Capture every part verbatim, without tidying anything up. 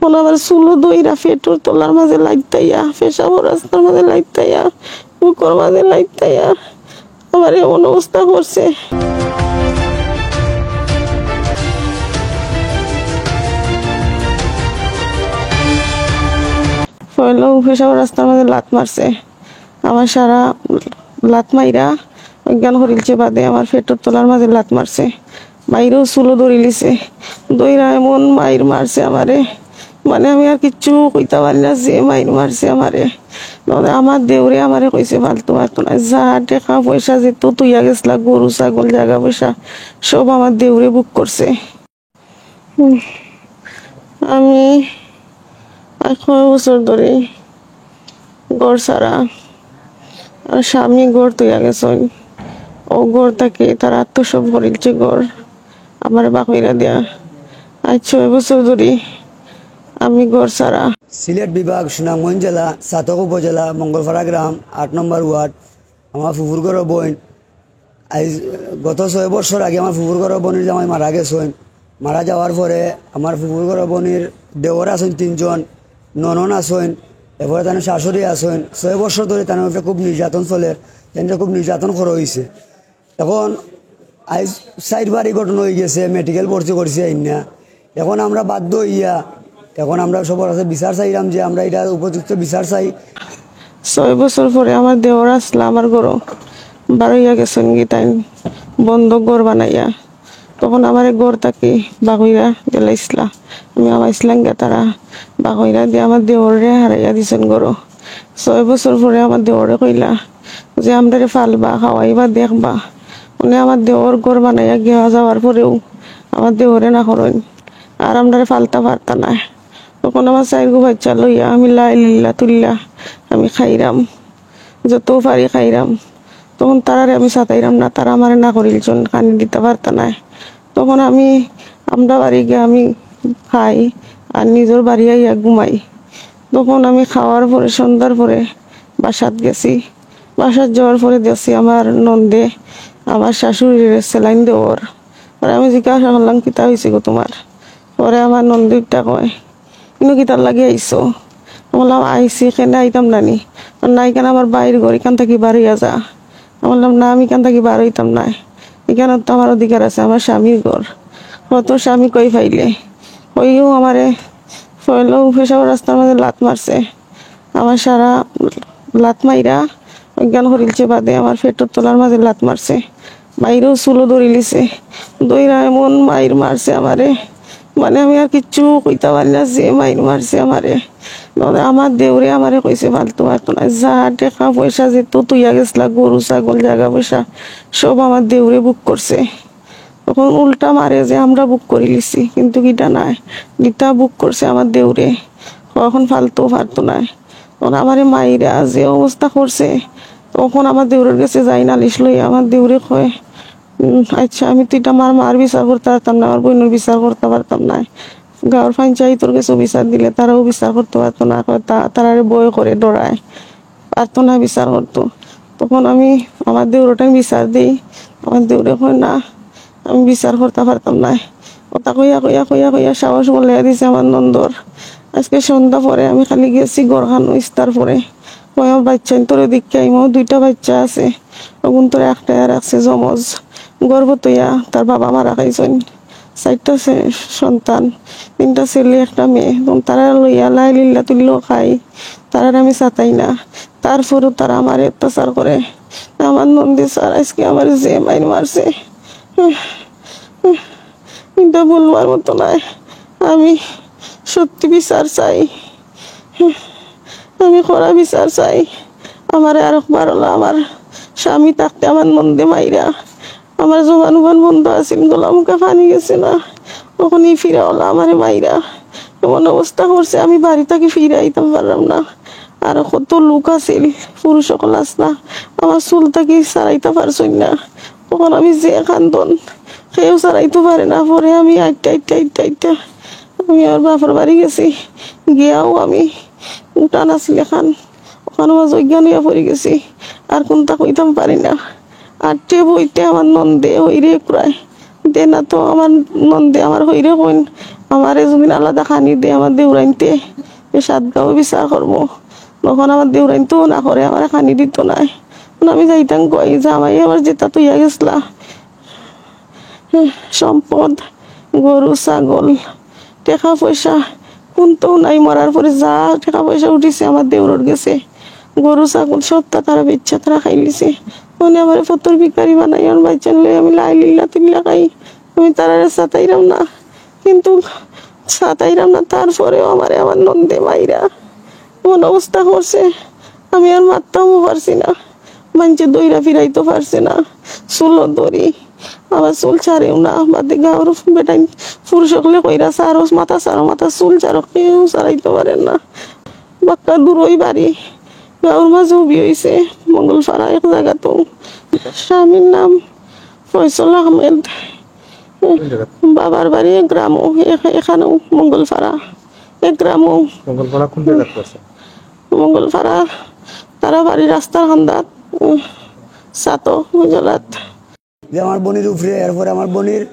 অখন আমার চুলো ধইরা, পেটর তলার মাঝে লাইতাইয়া, পেশাবর রাস্তার মাঝে লাইতাইয়া, বুকর মাঝে লাইতাইয়া, আমার এমন অবস্থা করছে। পয়লাউ পেশাবর রাস্তার মাঝে লাত মারছে। আমার সারা লাত মাইরা অজ্ঞান করিলছে বাদে আমার পেটর তলার মাঝে লাত মারছে। মাইরেও চুলো ধরিলিছে। ধইরা এমন মাইর মারছে আমারে, মানে আমি আর কিচ্ছু কইতাম পারি না, যে মাইর মারছে আমারে। মানে আমার দেওরে আমারে কইছে, "ফালতু মারতো না, যা টেকা পয়সা যেত থইয়া গেছলা, গরু ছাগল জাগা পয়সা সব আমার দেওরে বুক করছে।" হুম। আমি আজ কয় বছর ধরি ঘর ছাড়া, আর স্বামী ঘর থইয়া গেছইন। অউ ঘর থাকি তারা আত্মসাৎ করিলছে ঘর, আমারে বাকইরা দিয়া। আজ ছয় বছর ধরি আমি ঘর ছাড়া। সিলেট বিভাগ, সুনামগঞ্জ জেলা, ছাতক উপজেলা, মঙ্গলপাড়া গ্রাম, আট নম্বর ওয়ার্ড। আমার ফুফুর ঘরর বইন, আইজ গত ছয় বছর আগে আমার ফুফুর ঘরর বইনর জামাই মারা গেছইন। মারা যাওয়ার পরে আমার ফুফুর ঘরর বইনর দেওর আছইন তিনজন, ননন আছইন, এরপরে তান শাশুড়ি আছইন। ছয় বছর ধরি তান উপরে খুব নির্যাতন চলের, তানরে খুব নির্যাতন করা অইছে। এখন আইজ চাইরবার ই ঘটনা অইগেছে, মেডিকেল ভর্তি করছি আইন্না। এখন আমরা বাধ্য অইয়া, এখন আমরা সবর কাছে বিচার চাইরাম যে আমরা ইটার উপযুক্ত বিচার চাই। ছয় বছর পরে আমার দেওর আছলা আমার ঘরো, বারইয়া গেছইনগি তাইন বন্ধক ঘর বানাইয়া। তখন আমারে ঘর থাকি বাকইরা গেলাইছলা, আমি হামাইছলাম গিয়া, তারা বাকইরা দিয়া আমার দেওররে হারাইয়া দিছইন ঘরো। ছয় বছর পরে আমার দেওরে কইলা যে, "আমরারে ফালবা, খাওয়াইবা, দেখবা।" মানে আমার দেওর ঘর বানাইয়া গিয়া যাওয়ার পরেও আমার দেওরে না করইন, আর আমরারে ফালতা পারতা নায়। তখন আমার চাইরগু বাইচ্চা লইয়া আমি লাই লিল্লা তুল্লা আমি খাইরাম, যত পারি খাইরাম। তখন তারারে আমি সাতাইরাম না, তারা আমারে না করিলছইন, খানি দিতা পারতা নায়। তখন আমি আমরা বাড়ি গিয়া আমি খাই, আর নিজর বাড়ি আইয়া ঘুমাই। তখন আমি খাওয়ার পরে, সন্ধ্যার পরে বাসাত গেছি। বাসাত যাওয়ার পরে দেখছি আমার ননদে আমার শাশুড়িরে saline দেওর। পরে আমি জিজ্ঞাসা করলাম, "কিতা অইছে গো তুমার?" পরে আমার ননদে ইটা কয়, "ইনো কিতার লাগি আইছো?" আমি বললাম, "আইছি, কেনে আইতাম না নি?" "না, ইখান আমার ভাইর ঘর, ইখান থাকি বারইয়া যা।" আমি বললাম, "না, আমি ইখান থাকি বারইতাম নায়, ইখানো তো আমার অধিকার আছে, আমার স্বামীর ঘর।" "ও, তোর স্বামী কই পাইলে?" কইও আমারে পয়লাউ পেশাবর রাস্তার মাঝে লাত মারছে। আমার সারা লাত মাইরা অজ্ঞান করিলছে বাদে আমার পেটর তলার মাঝে লাত মারছে। মাইরেও চুলো ধরিলিছে। ধইরা এমন মাইর মারছে আমারে, মানে আমি আর কিচ্ছু কইতাম পারি না, যে মাইর মারছে আমারে। মানে আমার দেওরে আমারে কইছে, "ফালতু মারতো না, যা টেকা পয়সা যেত থইয়া গেছলা, গরু ছাগল জাগা পয়সা সব আমার দেওরে বুক করছে।" তখন উল্টা মারে যে আমরা বুক করিলিছি, কিন্তু ইটা নায়, ইটা বুক করছে আমার দেওরে। অখন ফালতু পারতো নায়। তখন আমারে মাইরা যে অবস্থা করছে, তখন আমার দেওরর গেছে যাই নালিশ লই, আমার দেওরে কয়, "উম, আচ্ছা, আমি তো ইটা আমার মার বিচার করতা পারতাম না, আমার বইনর বিচার করতা পারতাম না, গাঁওর পঞ্চায়েতর গেছে বিচার দিলে তারাও বিচার করতা পারতো না, কয় তা-, তারারে ভয় করে, ডরায়।" পারতো না বিচার করতো। তখন আমি আমার দেওরটাই বিচার দেই, আমার দেওরে কয়, "না, আমি বিচার করতা পারতাম না।" অতা কইয়া, কইয়া, কইয়া, কইয়া সাহস গলাইয়া দিছে আমার ননদর। আজকে সন্ধ্যা পরে আমি খালি গেছি ঘরখানো ইস্তার পরে। কয়, "আমার বাইচ্চাইন্তরে দেখিয়া আইমু, দুইটা বাইচ্চা আছে, অগুন্তরে একটায় রাখছে জমজ, গর্ভ থইয়া তার বাবা মারা খাইছইন।" চাইরটা সে-, সন্তান, তিনটা ছেলে, একটা মেয়ে। তখন তারা লইয়া লাই লিল্লা তুল্লা খাই, তারারে আমি সাতাই না, তারপরও তারা আমারে অত্যাচার করে। আমার ননদে স্যার আজকে আমারে যে মাইর মারছে, ইটা বলবার মতো নায়। আমি সত্যি বিচার চাই, আমি কড়া বিচার চাই। আমারে আরোকবার অলা আমার স্বামী থাকতে আমার ননদে মাইরা, আমার জবান উবান বন্ধ আছিল, গলা মুখে পানি গেছে না। অখন ই ফিরা অলা আমারে মাইরা এমন অবস্থা করছে, আমি বাড়ি থাকি ফিরা আইতাম পারলাম না। আর কত লোক আছিল, পুরুষ অকল আছলা, আমার চুল থাকি সারাইতা পারছইন না। অখন আমি যে কান্দন, কেউ সারাইতো পারে না। পরে আমি আইট্টা, আইট্টা, আইট্টা, আইট্টা আমি আমার বাপর বাড়ি গেছি। গিয়াও আমি উঠান আছিল এখান, অখানো মাঝে অজ্ঞান অইয়া পড়ি গেছি। আর কুন্তা কইতাম পারি না। আট্টে বইতে আমার ননদে হইরে কুরায়। দে না তো আমার ননদে আমার হইরে কইন, আমারে যুদি আলাদা খানি দে আমার দেউরাইন্তে, এ সাত গাঁও বিচার করমু। তখন আমার দেউরাইন্তেও না করে, আমারে খানি দিতো নায়। তখন আমি যাইতাম কই, জামাই আমার যেতা থইয়া গেছলা, সম্পদ, গরু, ছাগল, টেকা পয়সা, কুন্তাউ নাই। মরার পরে যা টেকা পয়সা উঠিছে আমার দেউরর গেছে। গরু, ছাগল সবতা তারা বেচিয়া তারা খাইলিছে। মানে আমারে ফতর ভিখারি বানাইয়া বাইচ্চাইন লইয়া আমি লাই লিল্লা তিল্লা খাই। আমি তারারে সাতাইরাম না, কিন্তু সাতাইরাম না, তারপরেও আমারে আমার নন্দে মাইরা এমন অবস্থা করছে, আমি আর মাততামও পারছি না। মাইনষে ধইরা ফিরাইতো পারছে না, চুলও ধরি, আমার চুল ছাড়েও না। বাদে গাঁওর বেটাইন পুরুষ অকলে কইরা, "ছাড়ো মাথা, ছাড়ো মাথা, চুল ছাড়ো", কেউ ছাড়াইতো পারের না। বাক্কা দূরই বাড়ি, গাঁওর মাঝেউ বিয়া অইছে, মঙ্গলপাড়া এক জাগাত। স্বামীর নাম ফয়সল আহমেদ। বাবার বাড়ি এক গ্রামো, এখ-, এখানেও মঙ্গলপাড়া এক গ্রামো। মঙ্গলপাড়া কোন জাগাত পড়ছে? মঙ্গলপাড়া তারা বাড়ি রাস্তার কান্দাত, উম, সাতো গুজরাত। যে আমার বইনর উপরে, এরপরে আমার বইনর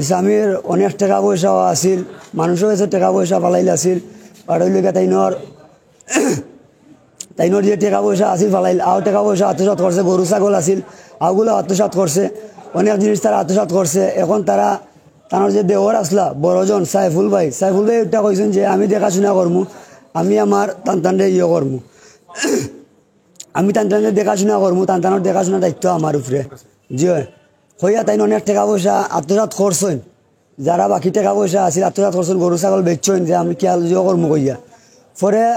স্বামীর অনেক টেকা পয়সা আছিল, মানুষর গেছে টেকা পয়সা ফালাইল আছিল, আর অইলো গিয়া তাইনর তাইনর যে টেকা পয়সা আছিল ফালাইল, আও টেকা পয়সা আত্মসাৎ করছে, গরু ছাগল আছিল, আওগুলা আত্মসাৎ করছে, অনেক জিনিস তারা আত্মসাৎ করছে। এখন তারা, তানর যে দেওর আছলা, বড়জন সাইফুল ভাই, সাইফুল ভাই ওটা কইছইন যে, "আমি দেখাশুনা করমু, আমি আমার তান তানরে ইয়ে করমু, আমি তান তানরে দেখাশুনা করমু, তান তানর দেখাশুনার দায়িত্ব আমার উপরে।" জি অয়। কইয়া তাইন অনেক টেকা পয়সা আত্মসাৎ করছইন। যারা বাকি টেকা পয়সা আছিল, আত্মসাৎ করছইন, গরু ছাগল বেচছইন, যে আমি কিয়াল জিও করমু কইয়া। পরে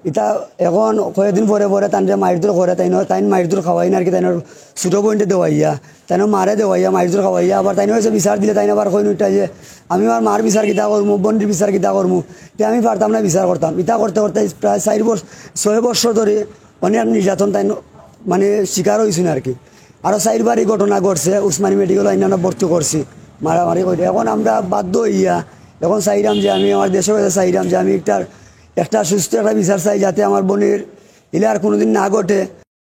ইতা এখন কয়েকদিন পরে পরে তানরে মাইরধর করে, তাইন, তাইন মাইরধর খাওয়াইন আর কি, তাইনর ছোট বইনরে দেওয়াইয়া, তাইনর মারে দেওয়াইয়া, মাইরধর খাওয়াইয়া, আবার তাইন অইছে বিচার দিলে, তাইন আবার কইন উঠা যে, "আমি আমার মার বিচার কিতা করমু, বইনর বিচার কিতা করমু, তে আমি পারতাম না বিচার করতাম।" ইতা করতে করতে প্রায় চাইর বছর, ছয় বছর ধরে অনেক নির্যাতন তাইন মানে শিকার অইছইন আর কি। আরো চাইরবার ই ঘটনা ঘটছে, উসমানী মেডিকেল আইনা আমরা ভর্তি করছি, মারামারি করি। এখন আমরা বাধ্য অইয়া এখন চাইরাম যে আমি আমার দেশর গেছে চাইরাম যে আমি একটা, একটা সুস্থ একটা বিচার চাই, যাতে আমার বইনর ইলা আর কোনোদিন না ঘটে।